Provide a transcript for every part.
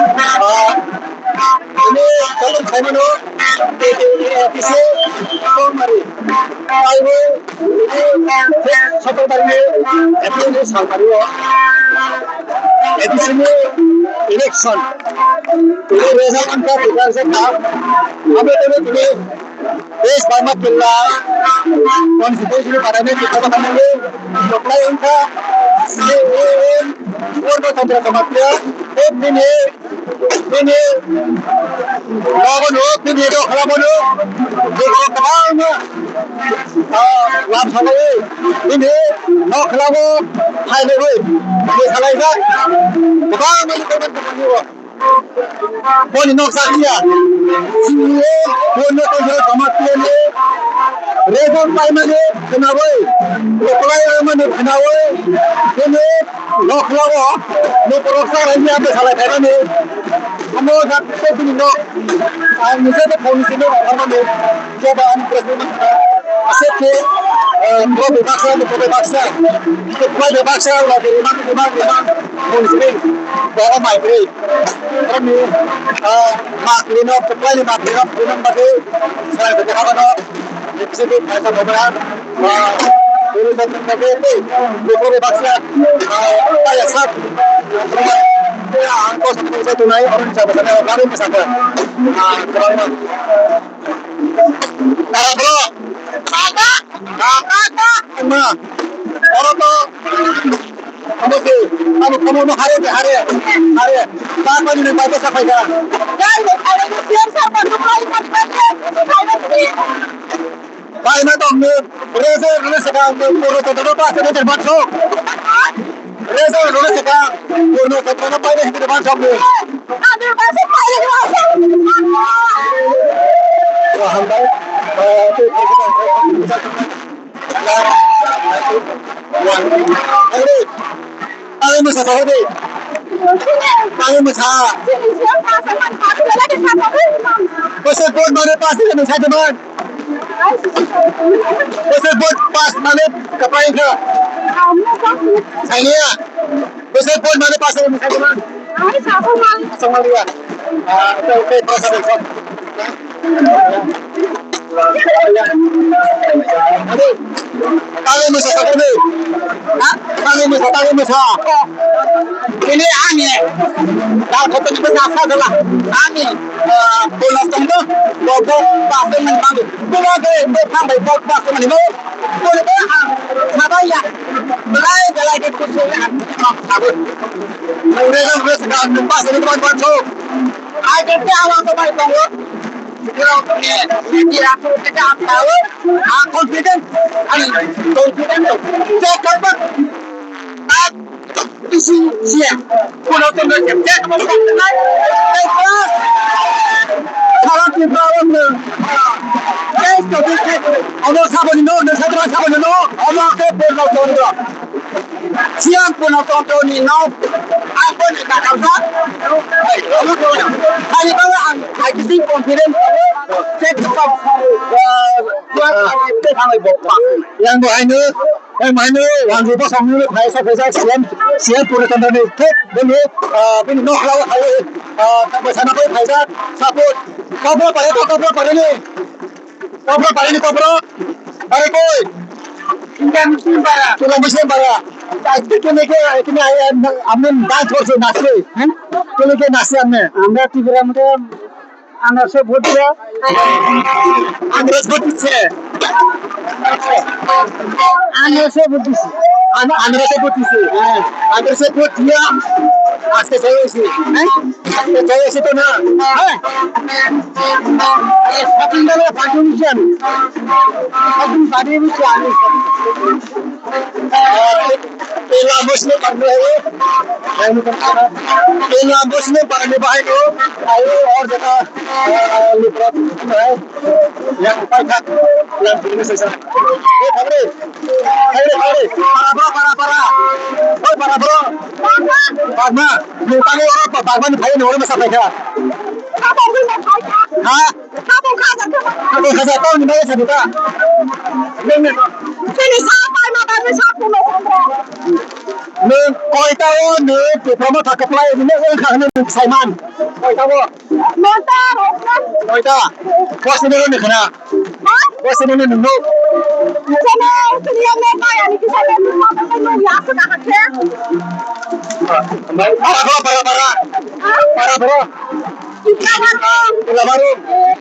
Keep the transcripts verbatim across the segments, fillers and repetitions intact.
Ah, ini kalau saya mana, A P C Tongmari. Aibo, ini, sotor tarik, A P C ni sal tarik o. A P C ni election. Ini result angka, result angka. Abe, abe, abe. Desh Barma Killa, constitution parliament kita bakal nunggu, supply wngkha, C A A, Purno Tantro Kamakhya, bini, bini, nogo no, bini do khala bono, bini kwbangma, ah, lam salai, bini no khala bo, hai no, bini salai na, kwbangma. Boni nok sakya. Chini o, boni nok sakya, tama tiyan o. Result paimani khwnawi. Reply mani khwnawi. Boni nok lawo. Nok rok sa rani abe salai khaimani. Amo sak se bini nok. Ang nisa de phone sino khaimani. Jaba ang president. Asep ke, eh, bro bebaksa, bro bebaksa. Bro bebaksa, la beri mang, beri mang, beri mang. Phone sini. Bawa mai beri. Kami, ah, mak lino, supply ni mak lino, lino bagi, saya bagi apa no, di sini saya sama dengan, ah, ini dan bagi itu, buku di baksa, ah, saya sab, ya, angkos saya tunai, orang saya bukan orang lain misalkan, ah, kurang, ah, bro, apa, apa, apa, ma, orang tu, Ano ke, ano, ano, ano, hare, hare, hare. Bakmani ni bai bwsa phaikha. Bai ma tong ni, rese, rese ka, puro to to pa se de ban sok. Rese, rese ka, puro to to pa se de ban sok ni. Wah, hambai. Eh, tu, tu, tu, tu, tu. Tangwi mwsa saha di. Tangwi mwsa. Bwswk vote mane pass ni nung sai tongman. Bwswk vote pass mane kapai kha. Sainiya. Bwswk vote mane pass ni nung sai tongman. Songmaliya. Ah, okay, okay, pass ni. Tangwi mwsa sakani. Ha? Tangwi mwsa, tangwi mwsa. Ini ani. Dal khotoni bwsa sakala. Ani, ah, bono tongdo. Bobo pasen nang bandu. Bono ke, bo phambai bo pasen nang bo. Bono bo ang khabaya. Belai, belai ke kusu ang khabu. Nang rega bwsa nang pasen nang bandu. Ai ke awa ko bai tongo. Confident, ani confident, check kaiba, isi siya, kuno to no check kaiba, kala ki problem no, check to check, ono saboni no, no saboni no, ono ke problem no. Siang Purno Tantro ni nok, ang pun tak kau tak. Hai, kamu tahu tak? Hari bawa ang, I think confident. Check stop. Tuan, kita kami bawa. Yang tu hai nu, yang mana? Yang tu pasang ni, hai sa pesa siang, siang Purno Tantro ni. Thik, bini, ah, bini nok lawa hai, ah, tak pasang apa hai sa, support. Kau berapa ya? Kau berapa ni? Kopro parini kopro. Pare koi? Tulang bisin para. Ajke kene ke, kene ai, am-, amne dance korche, nache. Kene ke nache amne? আমরা ত্রিপুরার মধ্যে আনারসে ভোট দিয়ে আনারস ভোট দিচ্ছে। আনারসে ভোট দিচ্ছি। আন-, আনারসে ভোট দিচ্ছে। হ্যাঁ। আনারসে ভোট দিয়ে আজকে জয় হয়েছে। হ্যাঁ? আজকে জয় হয়েছে তো না? হ্যাঁ? আরে, shopping mall-এ বাথরুম দিচ্ছি আমি। Shopping বানিয়ে দিচ্ছি আমি। Pela bosni parni bahai, pela bosni parni bahai no, ayo or jaka, ah, lipra bahai, yang paikha, yang punya sesa. Eh, thangre, thangre, thangre, para, para, para, para, oi, para, para, bagma, bagma, ni tangi oro, bagma ni bhai ni oro masa paikha. Ha? Abo khaja tong ni bagwi sabuka. Sini sa pai ma bagwi sa puno. Nwng koita o nwng Tipra Motha kwplai rwna wngkha hwnwi nwng saiman? Koita o? Noita, noita. Noita? Bosni nwng khna? Ha? Bosni nwng nuk? Chene, chene, ne kaya ni kisa ne nuk ma ne nuk ya su da khe. Para, para, para. Ha? Para, para. Tipra Motha. Tipra Motha.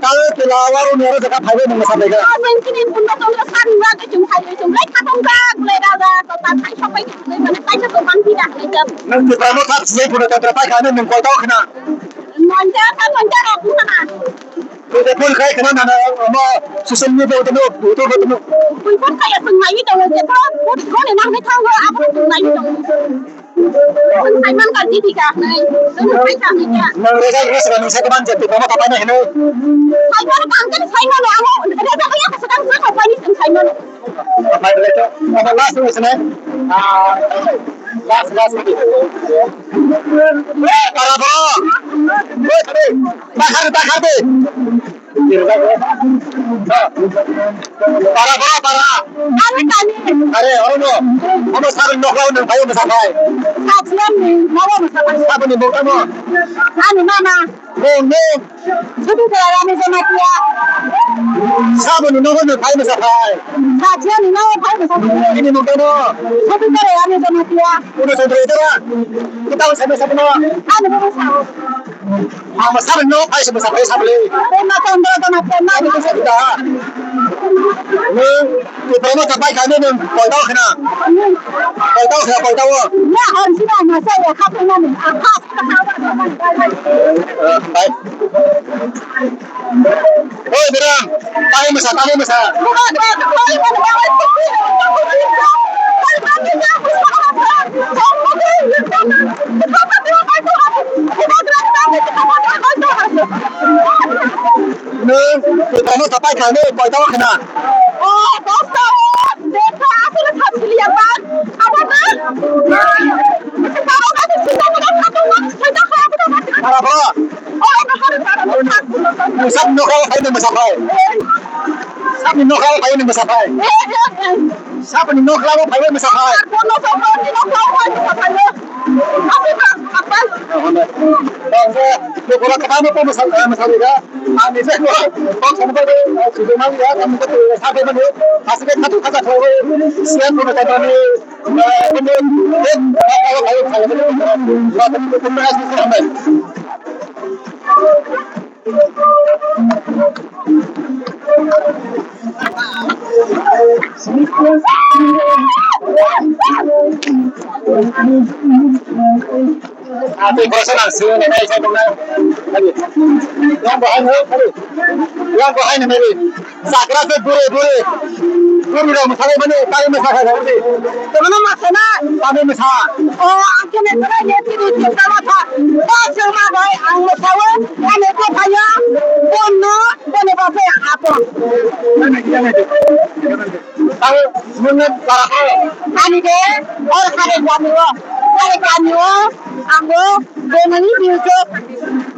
Kal Tipra Motha ni oro jaka phaiwi nwng sa phaiga. Ah, nwng chini punno tongro sa nwng ke chung phaiwi chung lai khatong ka, lai da da, to ta khai sok pai chung lai mane paisa to bang tidak lai jam. Nwng Tipra Motha si punno tongro pai kha nwng koita o khna? Noita, ta noita rok khna. Tei phone khai khna nana omo social media o tamo, YouTube o tamo. Bui phone khai asung mai tongo je phone, phone, phone nang ne thango, abo nang mai tongo. Phone khai man ka didi ka nai, phone khai ka nai ka. Nang rega rega sera nang sa kaman jati, mama papa na hino. Khai man ka angkan khai man amo, rega kaya ka sedang sa ka pani sung khai man. Apa itu? Apa last ni sana? Ah, last, last. Eh, para bro. Wait, wait. Takhar, takhar de. Para, para, para. Are kani. Are, oro no. Amo sabun nokla no, bhai, mo sabai. Sabun ni, mo mo sabai. Sabun ni bokamo. Ani mama. Bong, bong. Sabun ni nokla no, bhai, mo sabai. Sabun ni nokla no, bhai, mo sabai. Ini mo kano. Sabun ni nokla no, bhai, mo sabai. Uno sabun ni nokla no. Kita sabun ni nokla no. Ani mo sabai. Ang masal no, ai, sa masal, ai, sa beli. Pema kondro to na pema ni kusa kita. Ni, ni pema ka pai kami ni, koi tau kena. Koi tau kena, koi tau. Ya, harus kita masal ya, kata mana? Apa? Eh, baik. Oi, Birang, tamo masa, tamo masa. Nwng, tamo sapai kha, nwng koita o khna? O, dosta o, dekha, asole thap sili yapan. Abo na? Abo na, sita mo na, khatung na, sita kha, abo na. Abo. Sab nokha o phaino mwsa phai. Sab ni nokha o phaino mwsa phai. Sab ni nokha o phaino mwsa phai. Nokora kwbangma po mwsa, mwsa rwkha. Ang ni se ko, kok song bai, sujuma ya, ang ko sabai mani, asike khatu khata khoi, siya ko ta ni. Ati kosa nang sini nai sai tong nai. Yang bahai nai, yang bahai nai. Sakra se bure bure. Bure rok mwsai mani, tai mwsa khai rok di. Tamo no mwsa na? Tamo mwsa. O, ang khe ne trai ne tini chukta ma tha. Ba chuma bai ang mwsa o, ane ko phaya. Bonno, bone ba phaya apon. Tamo nunne para ko. Ani de, or khare kami o. Khare kami o, ang o, bonani biujo.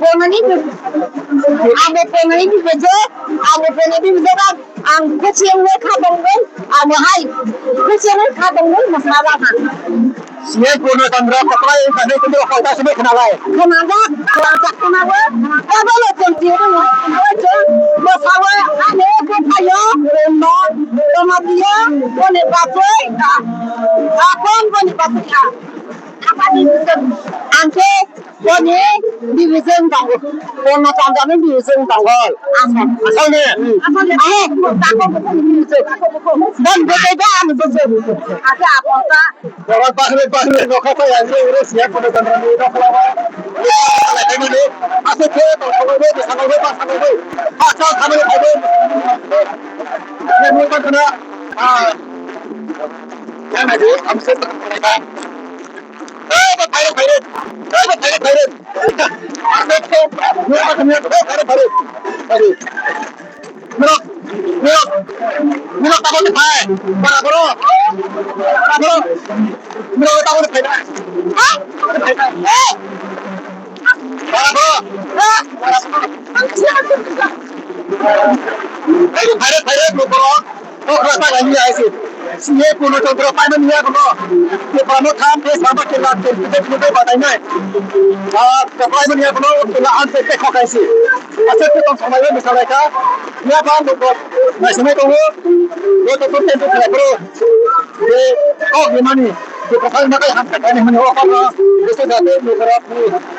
Bonani biujo. Ang o bonani biujo. Ang o bonani biujo. Ang kuching le kha tongwi, ang hai kuching le kha tongwi masala ha. Siye Purno Chandra paklai kane kundo kota sebe khnalai. Khnaga, khnaga, khnaga. Kabalo chengti ro, khnaga cheng. Masawa ane ko phayo, no, tomatiya, kone bakoi ka. Akon kone bakoi ka. Ang khe boni division tongo. Boni tongo ni division tongo. Asal ni. Ahe, tako buku division. Dan betai ba ani buku. Ake apa ta? Orang bahre bahre nokha ta yang ni urus ya pada dan ni nokha. Asal ke to ko be sana be sana be. Asal kami be. Ni bukan kena. Ah. Yang ada, kamu saya tak kena. Ei, ba phairok, phairok. Ei, ba phairok, phairok. Phairok, phairok. Phairok. Mirok, mirok. Mirok, tabok ni phai. Bara boro. Bara boro. Mirok, tabok ni phai. Ha? Bara boro. Ei, phairok, phairok, mirok boro. Nokla ta gani aisi. Sini Purno Chandra paimani ya kono. Ke pano tham ke sama ke lat ke ke ke badai nai. Ah, ke paimani ya kono ke la an ke ke khokai si. Asa ke tong samai ni salai ka. Ya ban do ko. Nai samai tongo. Yo to to ke to khala bro. Ke kok ni mani. Ke pasal makai ham ka ni mani o kok. Ke se jate ni kara.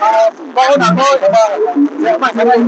Ah, kok na ko ba. Ya ma samai.